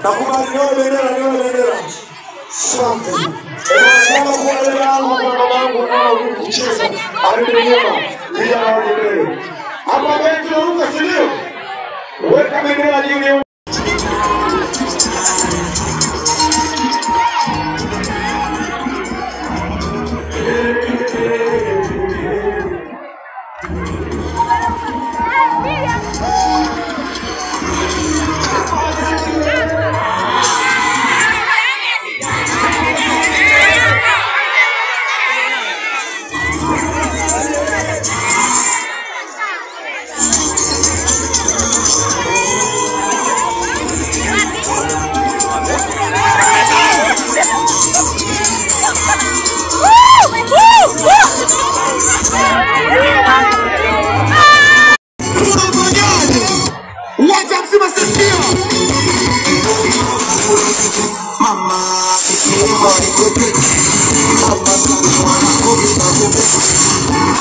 Nakubali nione bendera, nione bendera. Asante. Kama kuna dada yangu, kuna mama yangu wanaorudi kucheza, arudi nyuma, vijana warudi mbele. Hapa mbele tunaruka, si ndio? Weka bendera juu.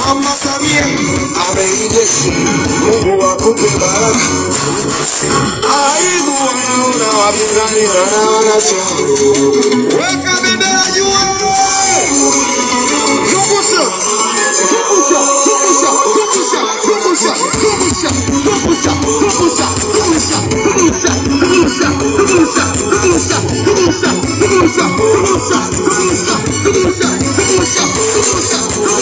Mama Samia ameijeshi, Mungu akupe baraka. Aibu wanaona wapinzani wanaona cha. Weka bendera juu. Zungusha, zungusha, zungusha, zungusha, zungusha, zungusha, zungusha, zungusha, zungusha, zungusha, zungusha, zungusha, zungusha, zungusha, zungusha, zungusha, zungusha, zungusha, zungusha, zungusha.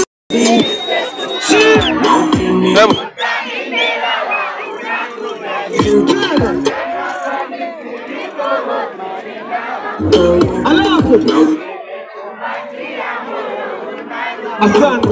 Alafu asante.